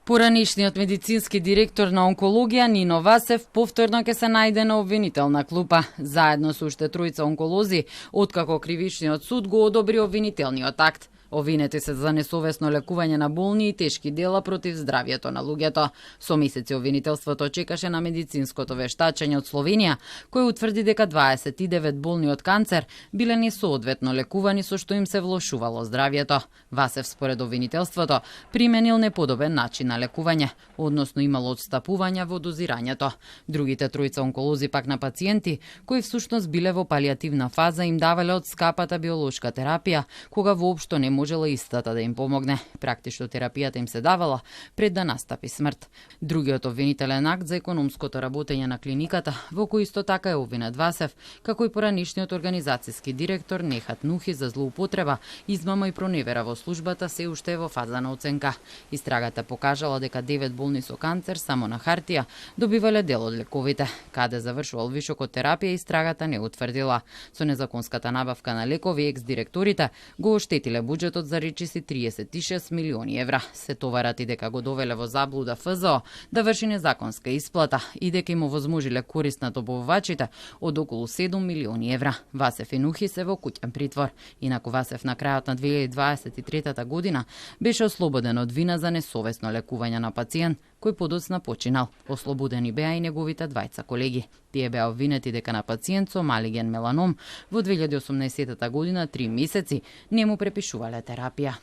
Поранишниот медицински директор на онкологија Нино Васев повторно ќе се најде на обвинителна клупа, заедно со уште тројца онколози, откако кривичниот суд го одобри обвинителниот акт. Обвинети се за несовесно лекување на болни и тешки дела против здравјето на луѓето. Со месеци обвинителството чекаше на медицинското вештачење од Словенија, кој утврди дека 29 болни од канцер биле несоодветно лекувани со што им се влошувало здравјето. Васев според обвинителството применил неподобен начин на лекување, односно имало отстапувања во дозирањето. Другите тројца онколози пак на пациенти кои всушност биле во палиативна фаза им давале од скапата биолошка терапија, кога воопшто не можела истата да им помогне. Практично терапијата им се давала пред да настапи смрт. Другиот обвинителен акт за економското работење на клиниката, во кој исто така е обвинет Васев, како и поранишниот организацијски директор Нехат Нухи за злоупотреба, измама и проневера во службата се уште е во фаза на оценка. Истрагата покажала дека 9 болни со канцер само на хартија добивале дел од лековите. Каде завршувал вишокот терапија, истрагата не утврдила. Со незаконската набавка на лекови екс-директорите го оштетиле буџетот за речиси 36 милиони евра. Се товарат и дека го довеле во заблуда ФЗО да врши незаконска исплата и дека им овозможиле корист на добувачите од околу 7 милиони евра. Васев и Нухи се во куќен притвор. Инаку Васев на крајот на 2023 година беше ослободен од вина за несовесно лекување на пациент кој подоцна починал. Ослободени беа и неговите двајца колеги. Тие беа обвинети дека на пациент со малиген меланом во 2018 година 3 месеци не му препишувале терапија.